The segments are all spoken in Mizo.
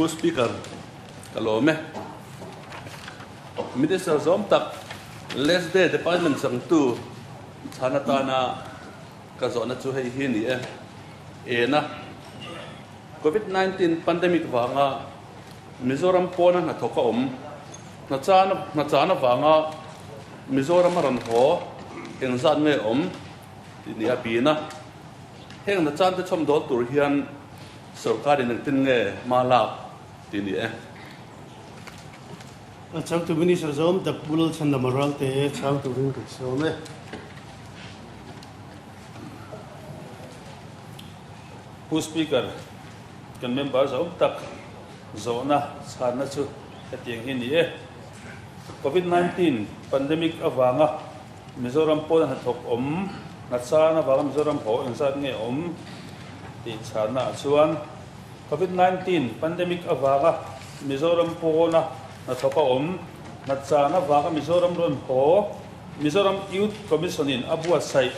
Pu Speaker, ka lawm e. Minister zawm tak Lesde Department changtu chhan atana ka zawhna chu hei hi ni e. Ena, Covid 19 pandemic vanga Mizoram pawna hnathawk a awm, hnachan avanga Mizoram a rawn haw engzat nge awm tih ni a bin a. Heng hnachan te chhawmdawl tur hian sorkarin engtin nge hma lak tih ni e. A changtu Minister zawm tak Pu Lalchhandama Ralte chhang turin kan sawm e. Pu Speaker, kan member zawm tak zawhna chhanna chu hetiang hi ni e. Covid 19 pandemic avanga Mizoram pawn hnathawk awm, hnachan avanga Mizoram haw engzat nge awm tih chhanna ah chuan Covid 19 pandemic avanga Mizoram pawna hnathawk a awm, hnachan avanga Mizoram rawn haw, Mizoram Youth Commission in a buatsaih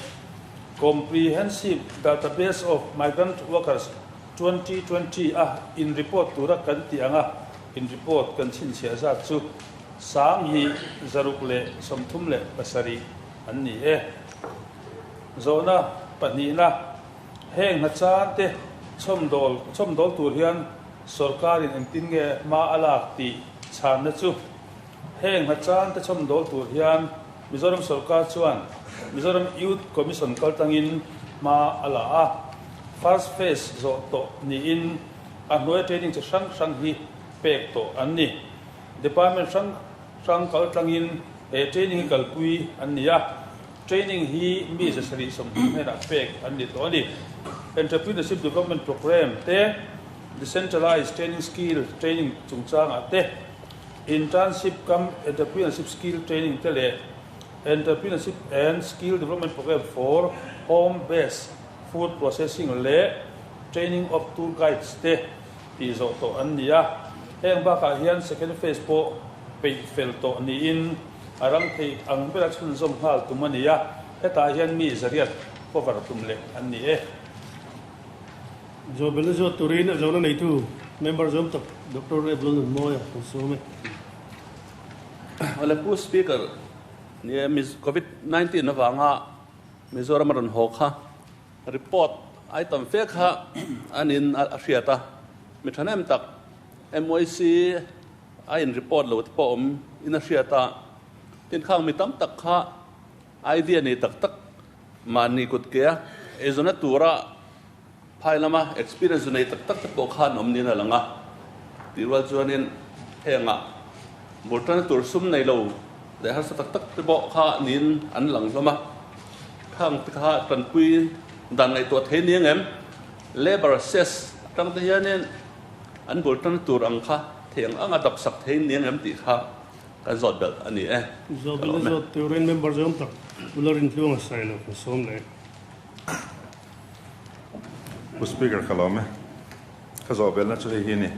Comprehensive Database of Migrant Workers 2020 a in report tura kan tih anga in report kan chhinchhiah zat chu 2637 an ni e. Zawhna pahnihna, Heng hnachan te chhawmdawl chhawmdawl tur hian sorkarin engtin nge hma a lak tih chhanna chu heng hnachan te chhawmdawl tur hian Mizoram sorkar chuan Mizoram Youth Commission kaltangin hma a la a. First phase zawh tawh niin a hnuaia training chi hrang hrang hi pek tawh an ni. Department hrang hrang kaltlangin he training hi kalpui an ni a. Training hi mi 730 hnenah pek an ni tawh a ni. Entrepreneurship Development Programme te, Decentralised Training Skill Training chungchangah te, Internship cum Entrepreneurship Skill Training te leh Entrepreneurship and Skill Development Programme for Home Based Food Processing leh Training of Tour Guides te tih zawh tawh an ni a. Heng bakah hian second phase pawh peih fel tawh niin a ram theih ang bera chhunzawm nghal tum a ni a, hetah hian mi zariat cover tum leh an ni e. Zawhbelna zawt turin a zawhna neitu member zawm tak Doctor Rev Lalnunmawia kan sawm e. Awle Pu Speaker, ni e Covid 19 avanga Mizoram a rawn haw kha Report ai tam fe kha an in a hriat a, mi thahnem tak MYC a in report lo te pawh awm in a hriat a, tin khang mi tam tak kha idea nei tak tak mahni kut ke a eizawnna tura phai lama experience nei tak tak te pawh khan awm niin a lang a, tih rual chuanin hengah bul tana tur sum nei lo leh harsa tak tak te pawh kha niin an lang hlawm a. Khang te kha tanpui dan ngaihtuah thei ni angem? Labour cess atang te hianin an bul tan tur ang kha thei ang anga dap sak thei ni angem tih kha kan zawt belh a ni e. Zawt belh a zawt turin member zawng tak Pu Lalrintluanga Sailo kan sawm leh. Pu Speaker ka lawm e. Ka zawh belhna chu hei hi a ni.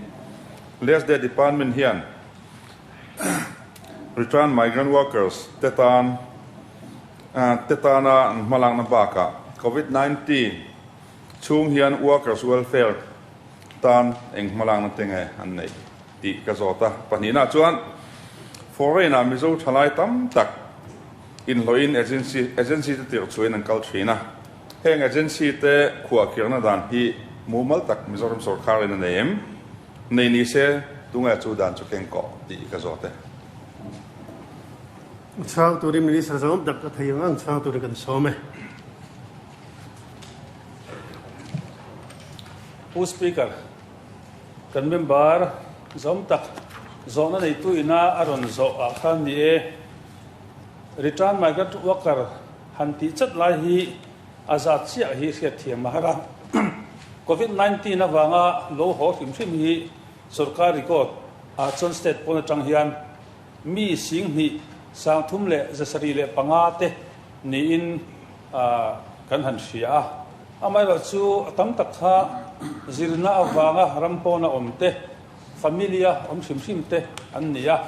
Last Day Department hian Return Migrant Workers te tan te tana an hmalakna bakah Covid 19 chhung hian workers welfare tan eng hmalakna te nge an neih tih ka zawt a. Pahnihna chuan foreign ah Mizo thalai tam tak inhlawhin agency agency te tirh chhuahin an kal thin a. Heng agency te khuahkhirna dan hi mumal tak Mizoram sorkharin a nei em? Nei ni se tunge chu dan chu keng kawh tih ka zawt e. Chhang turin Minister zawng tak a thei ang ang chhang turin kan sawm e. Pu Speaker, kan member zawng tak zawhna neitu ina a rawn zawh ah khan ni e, Return Migrant Worker han tih chat lai hi a zat chiah hi hriatthiam a har a. Covid 19 avanga lo haw hrim hrim hi sorkar record ah chuan state pawn atang hian Mi 2305 te niin kan han hria a. Amaherawhchu a tam tak kha zirna avanga ram pawna awm te, familia awm hrim hrim te an ni a.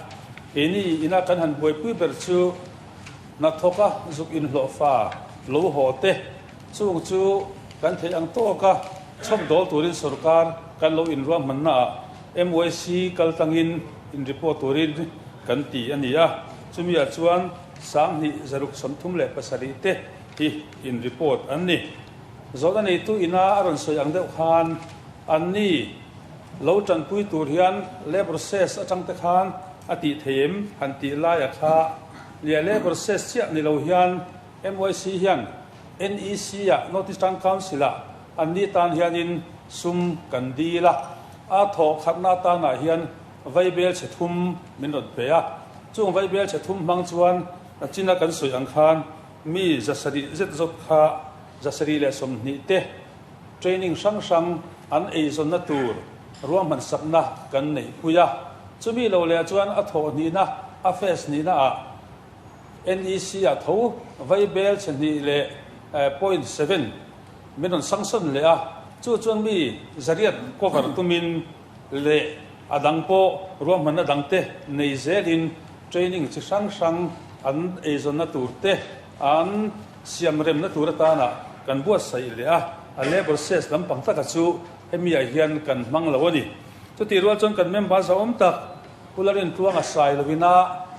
Keini ina kan han buaipui ber chu hnathawka zuk inhlawhfa lo haw te, chung chu kan theih ang tawka chhawmdawl turin sorkar kan lo inruahmannaah. MYC kal tlangin in report turin kan ti a ni a, chumi ah chuan 2637 te hi in report an ni. Zawhna neitu ina a rawn sawi ang deuh khan an ni lo tanpui tur hian labour cess atang te khan a tih thei em han tih laia kha nia labour cess chiah ni lo hian MYC hian NEC ah North Eastern Council ah an ni tan hianin sum kan dil a, a thawh khatna atanah hian vaibel chhe thum min rawn pe a, chung vaibel chhe thum hmang chuan china kan sawi ang khan mi 700 zet zawt kha 720 te training hrang hrang an eizawnna tur ruahman sakna kan neih pui a, chumi lo leh chuan a thawh hnihna a phase hnihna ah NEC ah tho vaibel chhe hnih leh point seven min rawn sanction leh a, chu chuan mi 800 cover tumin leh a dang pawh ruahmanna dangte nei zelin training chi hrang hrang an eizawnna tur te an siam remna tur atana kan buatsaih leh a, a labour cess lampang taka chu hemi ah hian kan hmang lo a ni. Chutih rual chuan kan member zauhawm tak Pu Lalrintluanga sai lovina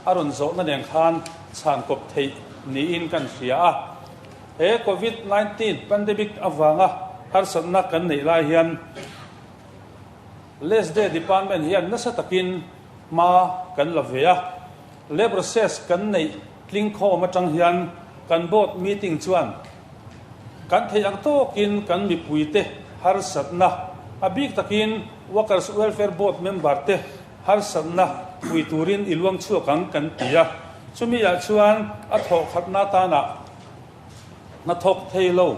a rawn zawhna nen khan chhan kawp theih niin kan hria a. He Covid 19 pandemic avanga harsatna kan neih lai hian LESDE department hian nasa takin hma kan la ve a. Labour cess kan neih tlingkhawm atang hian kan board meeting chuan kan theih ang tawkin kan mipuite harsatna, a bik takin Workers Welfare Board member te harsatna pui turin i luang chhuak ang kan ti a. Chumi ah chuan a thawh khatna atana hnathawk thei lo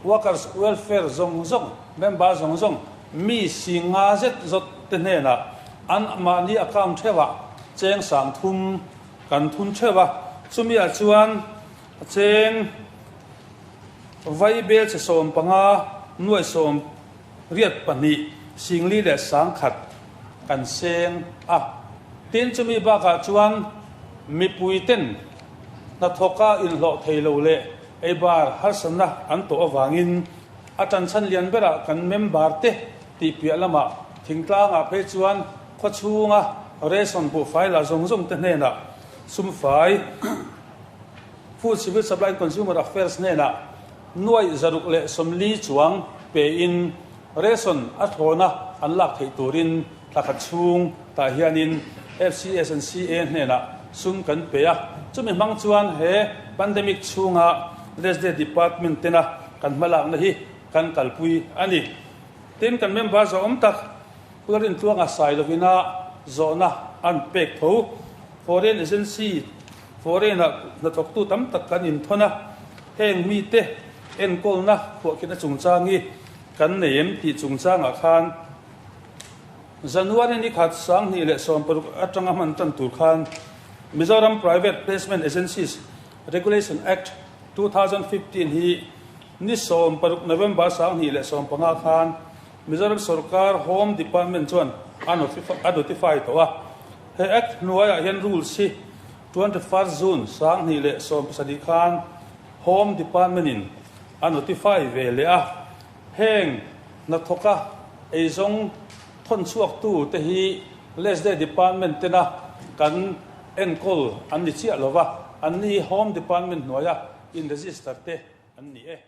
Workers Welfare zawng zawng member zawng zawng mi si nga zet zawt te hnenah an mahni account theuhah cheng 3000 kan thun theuh a. Chumi ah chuan cheng vaibel che 15 nuai 82 singli leh 1000 kan seng a. Tin, chumi bakah chuan mipui ten hnathawka inhlawh thei lo leh eibar harsatna an tawh avangin a tanchhan lian berah kan member te tih piah lamah thingtlangah phei chuan khawchhunga ration buhfai la zawng zawng te hnenah sumfai Food Civil Supply and Consumer Affairs hnenah nuai 640 chuang pein ration a thlawna an lak theih turin thla khat chhung tah hianin FCS and CA hnenah sum kan pe a. Chumi hmang chuan he pandemic chhunga LESDE department tena kan hmalakna hi kan kalpui a ni. Tin, kan member zawhawm tak Pu Rintluanga sai lovina zawhna an pek tho. Foreign agency Foreign-ah hnathawktu tam tak kan inthawn a, heng mite enkawlna khuahkhirhna chungchang hi kan nei em tih chungchangah khan January ni khat 2016 atanga hman tan tur khan Mizoram Private Placement Agencies Regulation Act 2015 hi ni 16 November 2015 khan Mizoram sorkar Home Department chuan a notify tawh a. He Act hnuaiah hian rules hi 21st June 2017 khan Home Department in a notify ve leh a. Heng hnathawka eizawng thawn chhuaktu te hi LESDE Department tena kan enkawl an ni chiah lova, an ni Home Department hnuaia in register te an ni e.